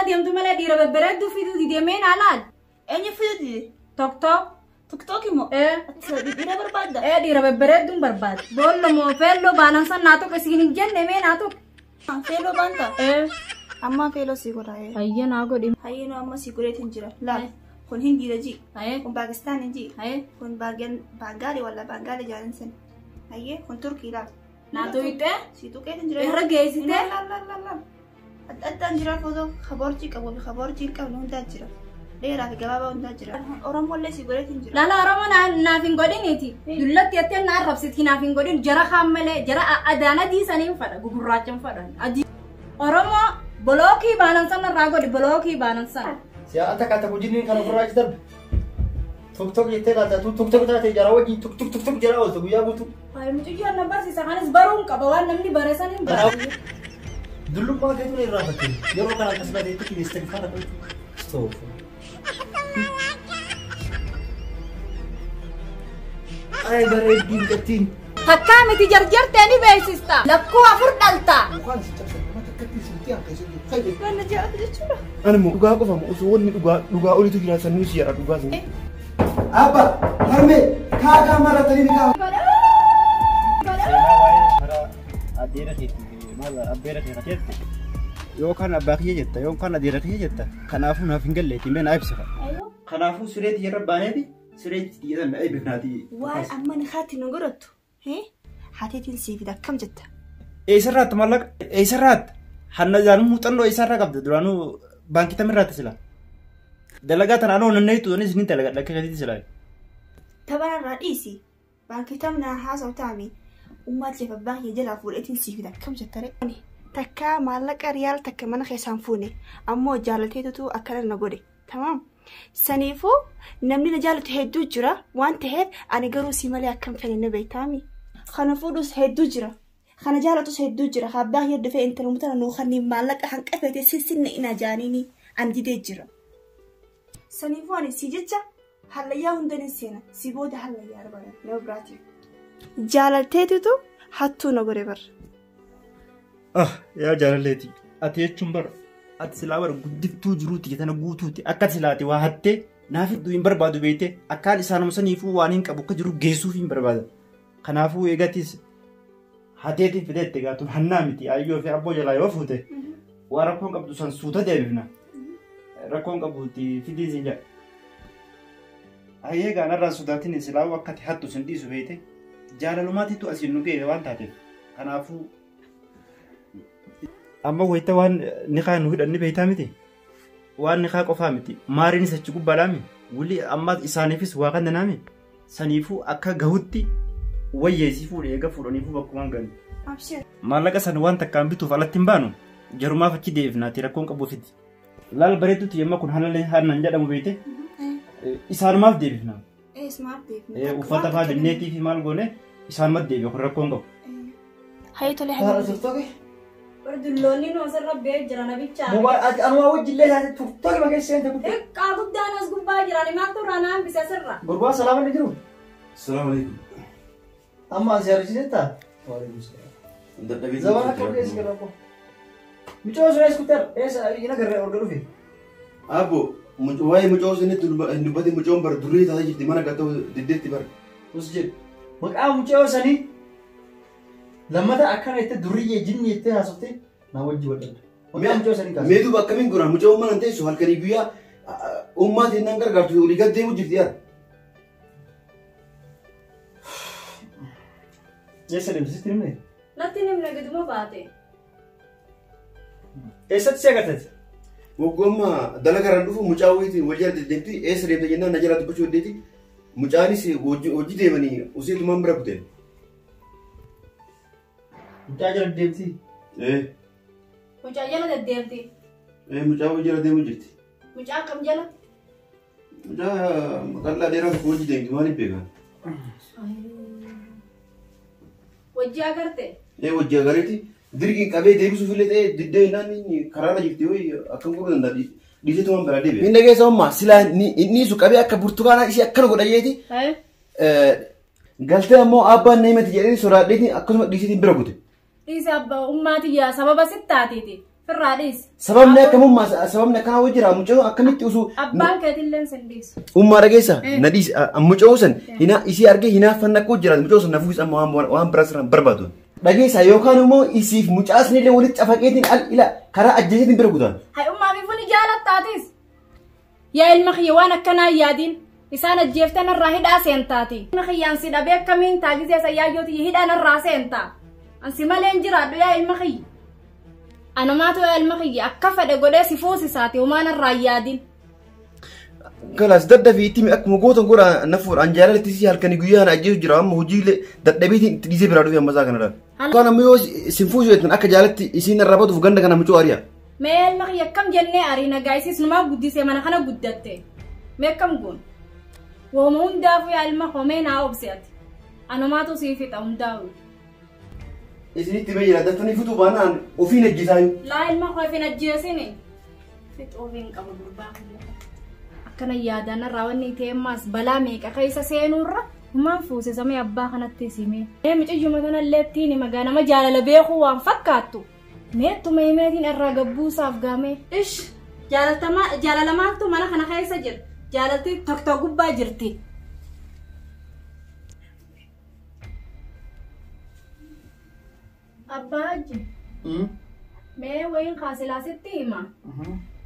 jala deemtu malee dhiira babbareedduu fiduu didee mee naa laal. Eenyu fiduu dide? TikTok. TikTok immoo? Ee. Dhiira barbaadda? Ee, dhiira babbareedduun barbaada. Boollo moo feelloo baalansan naa tuqe siin hin jenne, mee naa tuqe. Feeloo baanta? Ee. Ammaa feeloo sii godha. Hayyee, naa godhi. Hayyee, nu amma sii godheetiin jira. Laal. Kun Hindiidha ji. Hayyee. Kun Paakistaan ji. Hayyee. Kun Baangaali walla Baangaali jaalan. Hayyee, kun Turkii laal. Naa tuqxee? Sii tuqeetiin jira. Irra geessitee? Laal laal laal laal. Adda addaan jira, footoo kaboorjii qabu fi kaboorjii hin qabne hundaa jira. Dheeraa fi gabaabaa hundaa jira. Oromollee sii godheetiin jira. Lala, Oromoo naaf hin godhiniiti. Dullatti jettee na arrabsiti, naaf hin godhin. Jara kaan malee jara adaan adii saniin fadha, gugurraachan fadha. Adii. Oromoo bolookii baalansan irraa godhi, bolookii baalansan. Si'a takka takka hojiin kan ofirraa achi darbe. Tok tok jettee laata tuk tok tok taate jara wajjin tuk tuk tuk tuk jara ooltu guyyaa guutuu. Hayi, mucayyoon na barsiisa kanis baruun qaba, waan namni bare san hin bara. Dullummaa keetu na irraa fakkee yeroo kana akkas baatee itti istighfaara godhu. Stop. Ay, bareeddii mucattiin. Takkaa miti, jarjartee ni beeksista. Lakkuu afur dhalta. Mukaan si cabsan nama takkatti sitti hanqisee jiru. Fayyadu. Waan na jaalatu jechuudha. Ani immoo dhugaa qofa moo osoo wanni dhugaa dhugaa olitu jira sannii si jedha dhugaa sin. Abba, harmee, kaakaa maratanii ni kaa. Seenaa waa'ee karaa adeera keetii maal abbeera kee kateette yookaan abbaa kiyya jetta yookaan adeera kiyya jetta, kanaafuu naaf hin galle ittiin na ibsa. Kanaafuu siree xiyya irra baaneeti siree xiyya na eebbifnaati. Waan amma ni haati nu godhattu. Haateetiin sii fida, akkam jetta? Eessarraatti maallaqa, eessarraatti hanna jaanuu muuxannoo eessarraa qabda? Duraanuu baankii tamirraatti sila. Dalagaa tana anoo nanneetu anis ni dalagadha akka keetitti sila. Taphanarraa dhiisi. Baankii tamnaa haasa'u taami. Ummaa kee abbaa kee jalaa fuudheetiin sii fida, akkam jetta ree? Takka maallaqa riyaal takka mana keessaan fuune, ammoo jaalateetutu akkana na godhe. Tamaam. Saniifuu namni na jaalatu hedduu jira waan ta'eef, ani garuu si malee akkam fedhe na beektaami. Kana fuudhus hedduu jira. Kana jaalatus hedduu jira. Abbaa kee dhufee intaluma tana nuu kanneen maallaqa hanqafete sissinne ina jaaniini ani didee jira. Saniifuu ani si jecha hallayyaa hundan hin seena. Si booda hallayyaa arbaadha nama biraatiif. Jaalalteetitu hattuu na godhe bara. Ah, yaa jaalalleeti, ati jechuun bara ati silaa bara guddiftuu jiruuti tana guutuuti, akka silaati waa hattee naaf iddoo hin barbaadu beekte, akkaan isaanuma saniifuu waan hin qabu akka jiru geessuuf hin barbaada. Kanaafuu eegatis hateetiin fideette gaatuun hannaa miti, ayyoo fi abboo jalaa yoo fuute waa rakkoon qabdu san suuta deebifna. Rakkoon qabuuti fidii siin jedha. Ayyee, gaanarraan sodaatin, silaa akka ati hattu sin dhiisu beekte, jaalalumaatitu asiin nu ga'e waan taateef, kanaafuu amma wayita waan niqaa nu hidhanni beektaa miti, waan niqaa qofaa miti, maariinis achi gubbaadhaami wuli amma isaaniifis waa kannanaami, saniifuu akka gahutti wayyeesii fuudhe eega fuudhaniifuu bakkumaan ganu. Abshir. Maallaqa san waan takkaan bituuf alatti hin baanu, jarumaaf achi deebifnaati, rakkoon qabuufiti. Laal bareedduuti, yemma kun hanalee hannan jedhamu beekte, isaanumaaf deebifna. Eessumaaf deebifna? Uffata fa'aa binneetii fi maal goone isaanumatti deebi'a, kun rakkoon qabu. Hayyee, tolee, Haadha hayyee. turtooke. Dulloonni nu asirra ba'ee jira nabichaa. Ati anumaa wajjillee taate turtooke ma keessa seente kutte. Xiqqaa guddaan as gubbaa jiran maaltu irraa na hambise asirra? Gurbaa, salaama ni jiru. Salaamu alaikum. Amma as yaadachise Waalaikum salaam. Dadhabee Zabana akkam keessa gara koo. Mucoo sun eessa kutte? Eessa ina garee orga dhufe? Abbo, waa'ee mucoo sunitti hin dubbatin, mucoon bara durii taatee jirti, mana gattuu diddeetti bara. Us jedhu. Maqaa mucoo sanii lammata akkana jettee duriyyee jinni jettee haasoftee na wajji wadhadha. Maqaa mucoo sanii kaasa. Mee duuba akkamiin godhan? Mucoo mana hin teessu, halkanii guyyaa ummaatiin nan gargaartu, olii gad deemu jirti yaa. Eessa deemte, sitti himne? Natti himne, giduma baate. Eessatti si agarteeti? Waggoomma dalagaraan dhufu mucaa wayiitiin wal jala deddeemti, eessa deemte jennaan na jala dubbachuu dandeetti. Mucaanis hojii deemanii useetumaan bira kute. Mucaa jala deemti. Ee. Mucaa jala deddeemti. Ee, mucaa wajji jala deemu jirti. Mucaa akkam jala? Mucaa qal'aa dheeraa tokko wajji deemti, maaliif beekan? Wajji agarte? Ee, wajji agareeti dirqiin qabee deebisuuf illee ta'ee diddee innaan karaarra jirti wayi, akkam godhuu danda'a, dhiiseetumaan bira deebi'e. Inni dhageessa ammaa silaa inni isu qabee akka burtukaanaa ishee akkana godha jeeti. Galtee ammoo abbaan na himati jedhanii sodaadheetiin akkasuma dhiiseetiin bira kute. Dhiise, abbaa ummaatiyyaa sababa sittaatiiti. Firraa dhiisi. Sababni akkamummaa sababni akkanaa hojii jira mucayoo akkamitti osoo. Abbaan keetillee sin dhiisu. Ummaa dhageessa na dhiisi mucayoo san hinaa isii argee hinaaffan akkoo jira mucayoo san nafuus amma waan biraa sirraan barbaadu. Dhageessa yookaan immoo isiif mucaasni illee walitti cafaqeetiin al ila karaa ajjeeseetiin bira guutan. Hai ummaa fi funi jaalattaatis. Yaa ilma kiyya waan akkanaa yaadiin isaan ajjeeftan irraa hidhaa seentaati. Ilma kiyyaan si dhabee akkamiin taagisee sayyaayyootii hidhaan irraa seentaa. Ansi malee hin jiraadhu yaa ilma kiyya. Anumaatu yaa ilma kiyya akka fedhe godhee si fuusisaati humaan irraa yaadiin. Kalaas daddafii itti akkuma gootan godha nafuudha. An jaalala si halkanii guyyaa na ajjeesu jira amma hojiilee dadhabeetiin itti dhiisee biraa dhufe amma isaa kanarraa. Kan ammoo yoo isin fuusu jettan akka jaalatti isiin irraa baduuf ganda kana mucoo ari'a. Mee ilma kiyya akkam jennee ariina gaayisiis numaa guddisee mana kana guddatte. Mee akkam goon? Wooma hundaafuu yaa ilma koo mee naa obse ati. Anumaatu sii fixa hundaa'u. Isinitti mee jira daftanii futuu baanaan ofiin ajjeesaayu. Laa ilma koo ofiin ajjeesini. Fixuu ofiin qaba gurbaa kiyya. Akkana yaadaan irraa wanni ta'e ammaas balaa meeqa keessa seenuurra humaan fuusisamee abbaa kanatti simee. Mee mucayyuma tanallee ittiin himaa nama jaalala beekuu waan fakkaattu. Meettuma himeetiin irraa gabbuusaaf gaamee. Ish jaalalamaatu mana kana keessa jira. Jaalalti tokko gubbaa jirti. Abbaa hajji. Mee wayiin kaasilaasitti hima.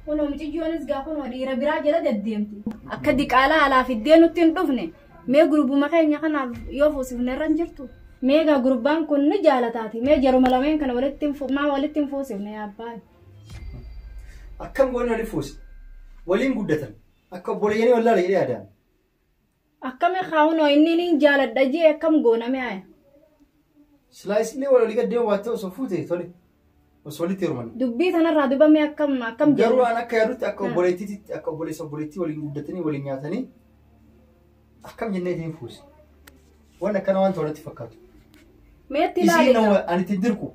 Kunoo mucayyoonis gaa kunoo dhiira biraa jala deddeemti. Akka diqaalaa alaa fiddee nutti hin dhufne. Mee gurbuma keenya kanaaf yoo fuusifne irra hin jirtu. Mee gaa gurbaan kun ni jaalataati. Mee jaruma lameen kana walitti maa walitti hin fuusifne yaa abbaa. Akkam goone walitti fuusi. Waliin guddatan. Akka obboleeyyanii wallaala jedhee yaadaan. Akkami kaa'unoo inni ni jaaladha jee akkam gooname aya. Silaa isinillee wal olii gad deemu baattee osoo fuute tole. Osoo walitti heeruman. Dubbii tanarraa dubame akkam akkam jedhu. Garuu waan akka yaadutti akka obboleettiitti akka obboleessa obboleettii waliin guddatanii waliin nyaatanii akkam jennee ittiin fuusi. Waan akkana waan to'anatti fakkaatu. Meetti ilaali. Isiin nama ani ittiin dirqu.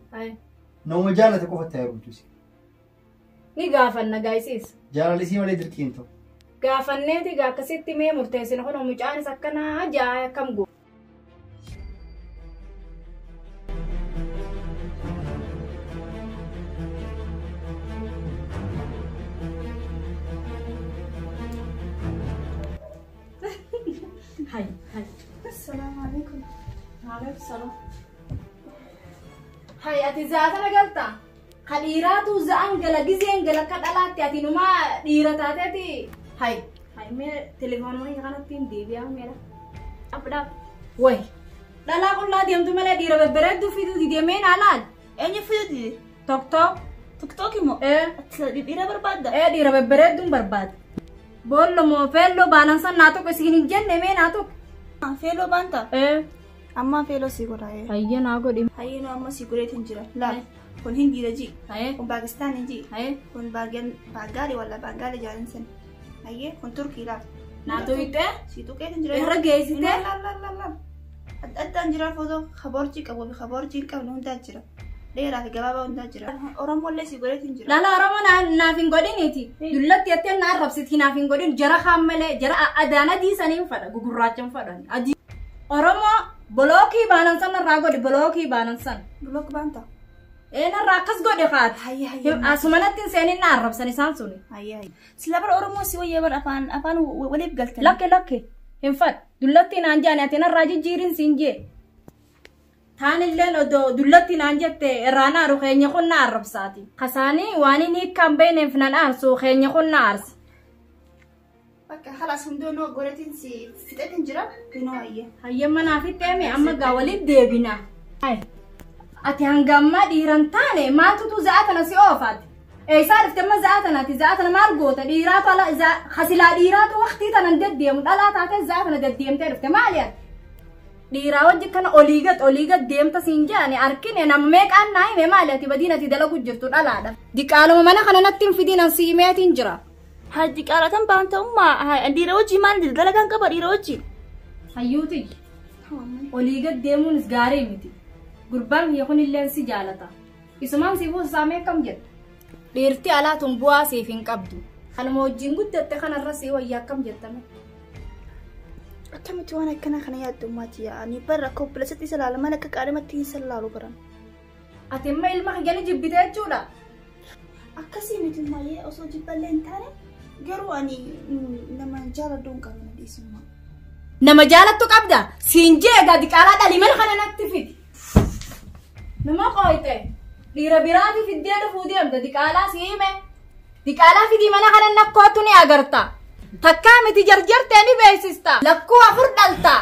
Nama jaalate qofa itti heerumtu isiin. Ni gaafanna gaayisiis. Jaalalli isii malee dirqii hin ta'u. Gaafanneeti gaa akkasitti mee murteessina kun mucaanis akkanaa ja'a akkam goo. Hai hai. Assalaamu alaikum. Waalaikum salaam. Hai ati zaatana galta. Ka dhiiraatu za'an gala gizeen gala akka dhalaatti ati numaa dhiira taateeti. Hai hai mee telefoonuma kanatti hin deebi'aa meera. Dhaab dhaab. Wayi dhalaa qullaa deemtu malee dhiira babbareedduu fiduu didee mee naa laal. Eenyu fiduu dide? Tokko. Tiktook immoo? Ati dhiira barbaadda? Dhiira babbareedduun barbaada. Boollo moo feelloo baanansan naa tokko isiin hin jenne mee naa tokko. Feelloo baanta? Ammaa feelloo sii godha. Hayyee naa godhi. Hayyee noo amma sii godheetiin jira. Laal kun Hindiidha ji. Kun Paakistaanii ji. Kun Baangaali walla Baangaali jaalinsan. Hayyee kun Turkii laal. Naa tuqxee? Sii tuqeetiin jira. Irra geessitee? Laal laal laal laal. Adda addaan jira footoo kaborjii qabu fi kaborjii hin qabne hundaa jira. Dheeraa fi gabaabaa hundaa jira. Oromollee sii godheetiin jira. Lala Oromoo naaf hin godhiniiti. Dullatti jettee na arrabsiti naaf hin godhin jara kaan malee jara adaan adii saniin fadha gugurraachan fadhan. Adii. Oromoo bolookii baanan san irraa godhi bolookii baanan san. Bilook baanta? Narraa akkas godhe kaati. Hayyee hayyee. Asumanatti hin seenin na arrabsan isaan suni. Hayyee hayyee. Sila bara Oromoo si wayyaa bara afaan afaan waliif galtan. Lakke lakke hin fadhu. Dullatti naan jaani ati narraa jijjiirin siin jee. Taanilleen odoo dullatti naan jette irraa naaru keenya kun na arrabsaati. Kasaanii waan inni hiikkaan beekneef nan aarsu keenya kun na aarsa. Bakka halas hundoo noo godheetiin si fixeetiin jira. Kunoo hayyee. Hayyee manaa fixeeme amma gaa walitti deebina. Ati hanga ammaa dhiiran taane maaltutu za'a tana si oofaati? Eessaa dhufte amma za'a tanaati? Za'a tana maal goota? Dhiiraatu ala hasilaa dhiiraatu waqtii tanan deddeemu dhalaa taatee za'a tana deddeemtee dhufte maali ati? Dhiiraa wajji kana olii gad deemta siin jedhani arkine nama meeqaan naa hime maali ati badiin ati dalagu jirtu dhalaadha. Diqaaluma mana kana natti hin fidiin an si himeetiin jira. Haa diqaalatan baanta ummaa dhiira wajji maal dalagaan qaba dhiira wajji. Hayyuuti olii gad deemuunis gaarii miti. Gurbaan kiyya kunillee si jaalata. Isumaan si buusisaa mee akkam jettu? Dhiirti alaa tun bu'aa siif hin qabdu. Kanuma wajjin guddatte kanarra si wayyaa akkam jettame? Akkamitti waan akkana kana yaaddu ummaati ani bara akka obboleessatti isa laala mana akka qaadhimatti isa laalu baran. Ati imma ilma kiyya ni jibbite jechuudha. Akkasii miti maayee osoo jibballee hin taane garuu ani nama jaaladhu hin qabu na dhiisummaa. Nama jaalattu qabda siin jee egaa diqaalaa dhalii mana kana natti fidi. Nama qooyte dhiira biraati fiddee dhufuu deemta diqaalaa si hime. Diqaalaa fidii mana kana nakkootu ni agarta. Takkaa miti jarjartee ni beeksista. Lakkuu afur dhalta.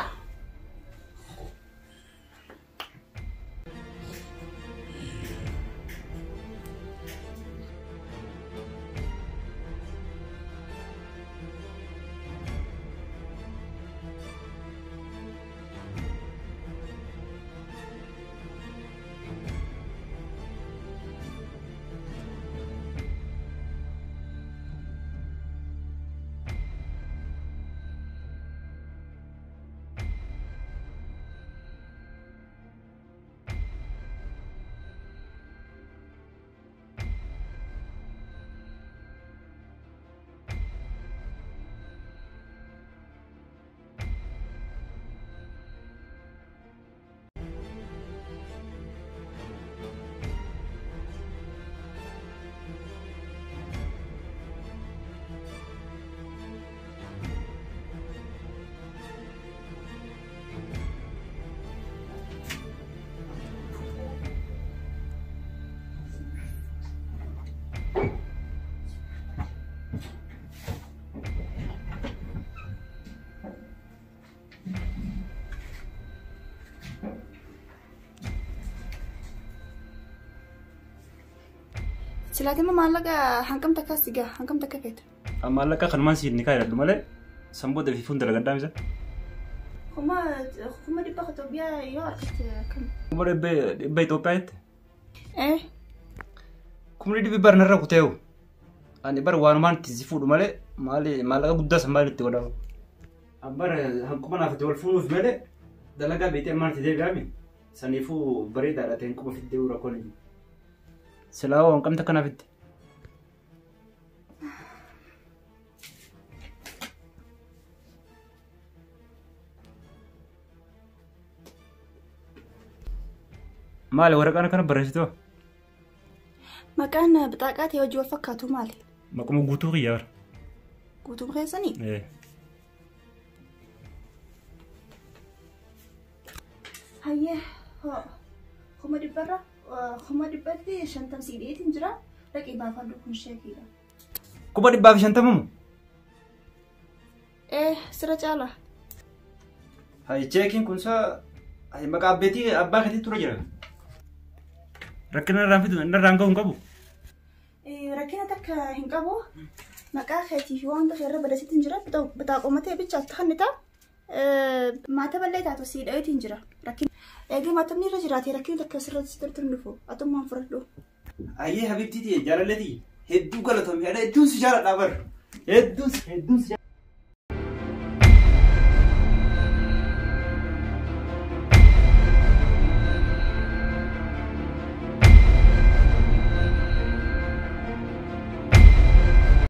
Silaatima maallaqa hangam takka si gaha hangam takka feeta. Maallaqa kanumaan siin ni kaayadhu malee sanboota fi fuuldura gaddaam isa. Kuma 100 Itoophiyaa yoo argatte akkam. 100 Itoophiyaa jette? Eh. 100 barnarra kuteewu. Ani bar waanumaan itti si fuudhu malee maali maallaqa guddaa san maal itti godhamu. Abbar hanquma naaf itti wal fuudhuuf malee dalagaa beektee ammaan itti deebi'ame saniifuu bareedaadha ta'een quba fiddee rakkoon hin jiru. Silaa hanqamta kanaaf itti. Maali waraqaan akkana barreessituu? Maqaan bixaaqaa ta'e hojii wal fakkaatu maali? Maquma guutuu kiyyaa bara. Guutuu keessanii? Ee. Hayyee 100 150 siidheetiin jira dhaqee baafadhu kun sheekiidha. 150 Ee sira caala. Hayi cheekiin kun saa maqaa abbeetii abbaa keetii tura jira. Rakkina irraan fidu irraan ga'u hin qabu. Rakkina takka hin qabu. Maqaa keetii fi waan tokko irra badasiitiin jira bitaaqomatee bichaaf ta'anita. Maata ballee taatu siidheetiin jira. Rakkina eegee maatamni irra jiraate rakkina takka sirratti sirriitti hin dhufu atummaan fudhadhu. Ayyee habibtiiti jaalalleeti hedduu galatoomi hedduun si jaaladha bar hedduun si.